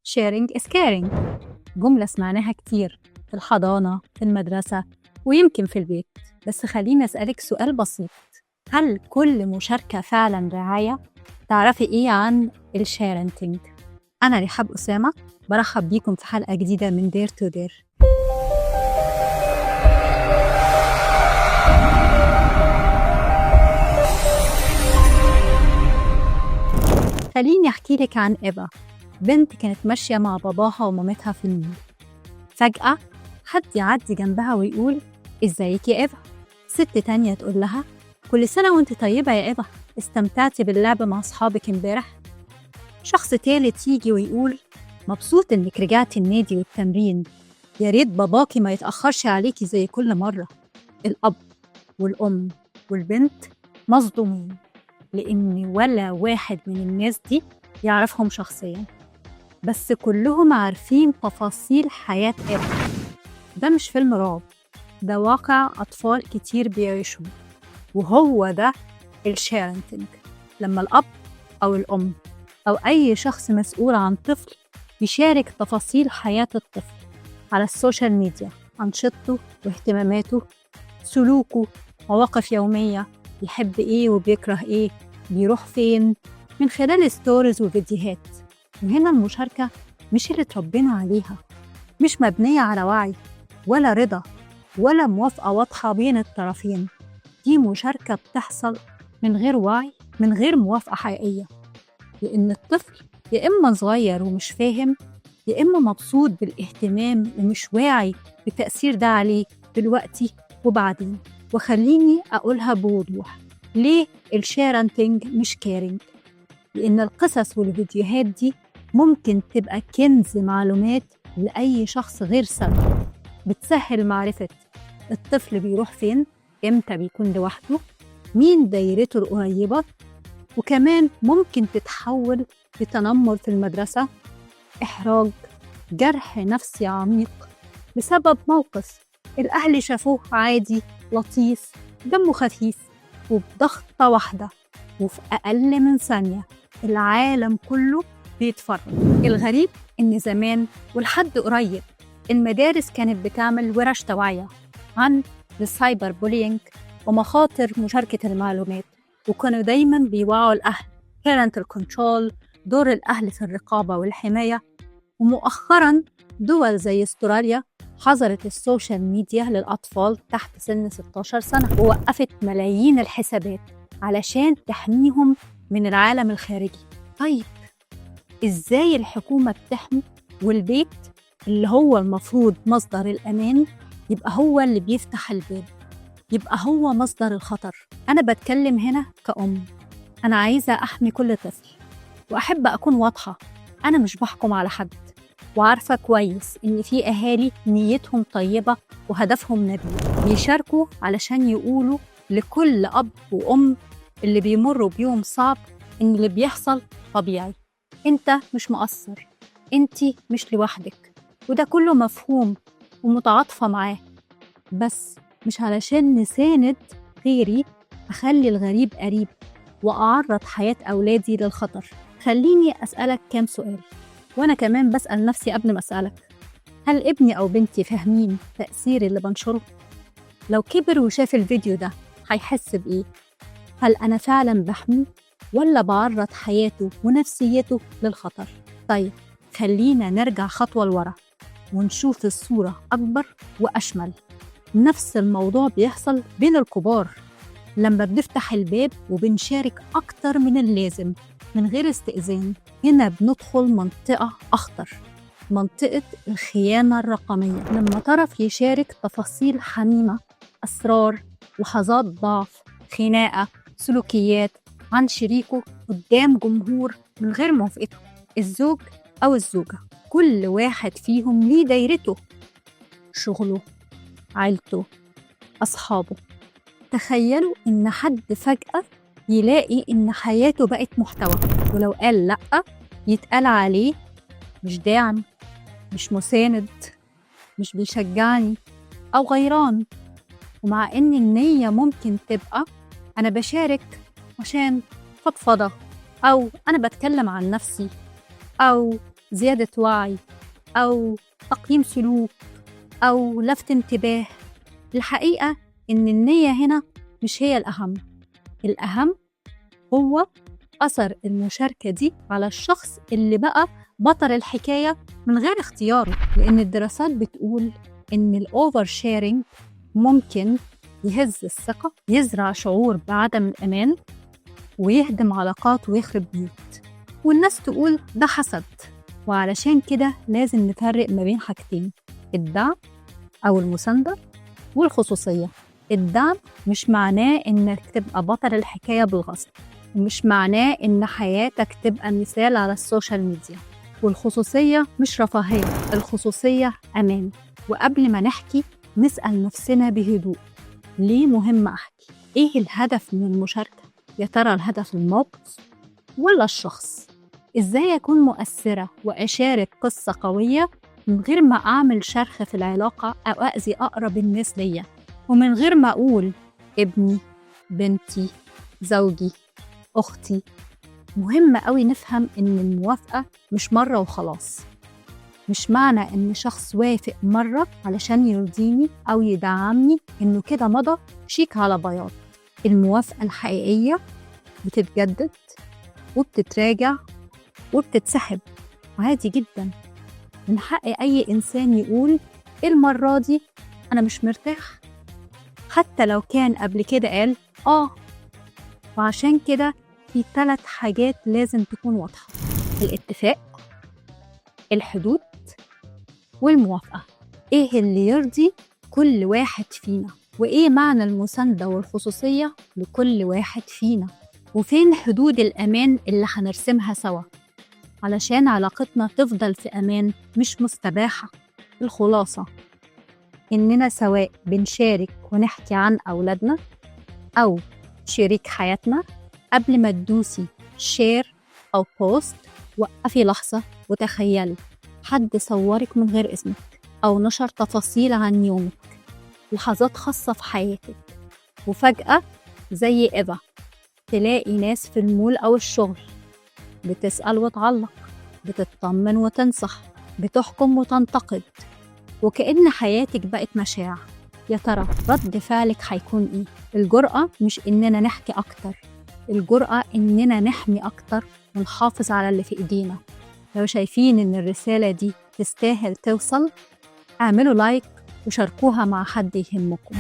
Sharing is caring، جملة سمعناها كتير في الحضانة، في المدرسة، ويمكن في البيت. بس خليني أسألك سؤال بسيط: هل كل مشاركة فعلا رعاية؟ تعرفي إيه عن ال sharenting؟ أنا رحاب أسامة، برحب بيكم في حلقة جديدة من Dare to Dare. خليني أحكي لك عن إيفا، بنت كانت ماشية مع باباها ومامتها في المول. فجأة حد يعدي جنبها ويقول: إزيك يا إيفا؟ ست تانية تقول لها: كل سنة وانت طيبة يا إيفا، استمتعتي باللعب مع أصحابك امبارح؟ شخص تالت يجي ويقول: مبسوط إنك رجعتي النادي والتمرين، يا ريت باباكي ما يتأخرش عليكي زي كل مرة. الأب والأم والبنت مصدومين، لأن ولا واحد من الناس دي يعرفهم شخصيا، بس كلهم عارفين تفاصيل حياة إيفا. ده مش فيلم رعب، ده واقع أطفال كتير بيعيشوه، وهو ده ال sharenting. لما الأب أو الأم أو أي شخص مسؤول عن طفل يشارك تفاصيل حياة الطفل على ال social media، أنشطته واهتماماته، سلوكه، مواقف يومية، بيحب إيه وبيكره إيه، بيروح فين، من خلال stories وفيديوهات. وهنا المشاركة مش اللي تربينا عليها، مش مبنية على وعي ولا رضا ولا موافقة واضحة بين الطرفين. دي مشاركة بتحصل من غير وعي، من غير موافقة حقيقية، لأن الطفل يا إما صغير ومش فاهم، يا إما مبسوط بالاهتمام ومش واعي بالتأثير ده عليه دلوقتي وبعدين. وخليني أقولها بوضوح، ليه ال sharenting مش caring؟ لأن القصص والفيديوهات دي ممكن تبقى كنز معلومات لأي شخص غير سوي، بتسهل معرفة الطفل بيروح فين، إمتى بيكون لوحده، مين دايرته القريبة. وكمان ممكن تتحول لتنمر في المدرسة، إحراج، جرح نفسي عميق بسبب موقف الأهل شافوه عادي لطيف دمه خفيف، وبضغطة واحدة وفي أقل من ثانية العالم كله بيتفرج. الغريب إن زمان ولحد قريب المدارس كانت بتعمل ورش توعية عن ال cyber bullying ومخاطر مشاركة المعلومات، وكانوا دايماً بيوعوا الأهل parental control، دور الأهل في الرقابة والحماية. ومؤخراً دول زي استراليا حظرت ال social media للأطفال تحت سن 16 سنة، ووقفت ملايين الحسابات علشان تحميهم من العالم الخارجي. طيب إزاي الحكومة بتحمي والبيت اللي هو المفروض مصدر الأمان يبقى هو اللي بيفتح الباب، يبقى هو مصدر الخطر؟ أنا بتكلم هنا كأم، أنا عايزة أحمي كل طفل، وأحب أكون واضحة، أنا مش بحكم على حد، وعارفة كويس إن في أهالي نيتهم طيبة وهدفهم نبيل، بيشاركوا علشان يقولوا لكل أب وأم اللي بيمروا بيوم صعب إن اللي بيحصل طبيعي، أنت مش مقصر، أنت مش لوحدك، وده كله مفهوم ومتعاطفة معاه. بس مش علشان نساند غيري أخلي الغريب قريب وأعرض حياة أولادي للخطر. خليني أسألك كام سؤال، وأنا كمان بسأل نفسي قبل ما أسألك: هل ابني أو بنتي فاهمين تأثير اللي بنشره؟ لو كبر وشاف الفيديو ده هيحس بإيه؟ هل أنا فعلا بحميه ولا بعرض حياته ونفسيته للخطر؟ طيب خلينا نرجع خطوة لورا ونشوف الصورة أكبر وأشمل. نفس الموضوع بيحصل بين الكبار لما بنفتح الباب وبنشارك أكتر من اللازم من غير استئذان. هنا بندخل منطقة أخطر، منطقة الخيانة الرقمية، لما طرف يشارك تفاصيل حميمة، أسرار، لحظات ضعف، خناقة، سلوكيات عن شريكه قدام جمهور من غير موافقته. الزوج أو الزوجة كل واحد فيهم ليه دايرته، شغله، عيلته، أصحابه. تخيلوا إن حد فجأة يلاقي إن حياته بقت محتوى، ولو قال لأ يتقال عليه مش داعم، مش مساند، مش بيشجعني، أو غيران. ومع إن النية ممكن تبقى أنا بشارك عشان فضفضة، أو أنا بتكلم عن نفسي، أو زيادة وعي أو تقييم سلوك أو لفت انتباه. الحقيقة إن النية هنا مش هي الأهم، الأهم هو أثر المشاركة دي على الشخص اللي بقى بطل الحكاية من غير اختياره. لأن الدراسات بتقول إن ال oversharing ممكن يهز الثقة، يزرع شعور بعدم الأمان، ويهدم علاقات ويخرب بيوت، والناس تقول ده حسد. وعلشان كده لازم نفرق ما بين حاجتين: الدعم أو المساندة والخصوصية. الدعم مش معناه إنك تبقى بطل الحكاية بالغصب، ومش معناه إن حياتك تبقى مثال على ال social media. والخصوصية مش رفاهية، الخصوصية أمان. وقبل ما نحكي نسأل نفسنا بهدوء: ليه مهم أحكي؟ إيه الهدف من المشاركة؟ يا ترى الهدف الموقف ولا الشخص؟ إزاي أكون مؤثرة وأشارك قصة قوية من غير ما أعمل شرخ في العلاقة أو أأذي أقرب الناس ليا، ومن غير ما أقول ابني، بنتي، زوجي، أختي؟ مهم قوي نفهم إن الموافقة مش مرة وخلاص. مش معنى إن شخص وافق مرة علشان يرضيني أو يدعمني إنه كده مضى شيك على بياض. الموافقة الحقيقية بتتجدد وبتتراجع وبتتسحب عادي جدا. من حق أي إنسان يقول المرة دي أنا مش مرتاح، حتى لو كان قبل كده قال آه. وعشان كده في 3 حاجات لازم تكون واضحة: الاتفاق، الحدود، والموافقة. إيه اللي يرضي كل واحد فينا؟ وإيه معنى المساندة والخصوصية لكل واحد فينا؟ وفين حدود الأمان اللي هنرسمها سوا علشان علاقتنا تفضل في أمان مش مستباحة؟ الخلاصة إننا سواء بنشارك ونحكي عن أولادنا أو شريك حياتنا، قبل ما تدوسي share أو post وقفي لحظة وتخيلي حد صورك من غير اسمك أو نشر تفاصيل عن يومك، لحظات خاصة في حياتك، وفجأة زي إيفا تلاقي ناس في المول أو الشغل بتسأل وتعلق، بتطمن وتنصح، بتحكم وتنتقد، وكأن حياتك بقت مشاع. يا ترى رد فعلك هيكون إيه؟ الجرأة مش إننا نحكي أكتر، الجرأة إننا نحمي أكتر ونحافظ على اللي في إيدينا. لو شايفين إن الرسالة دي تستاهل توصل، اعملوا like وشاركوها مع حد يهمكم.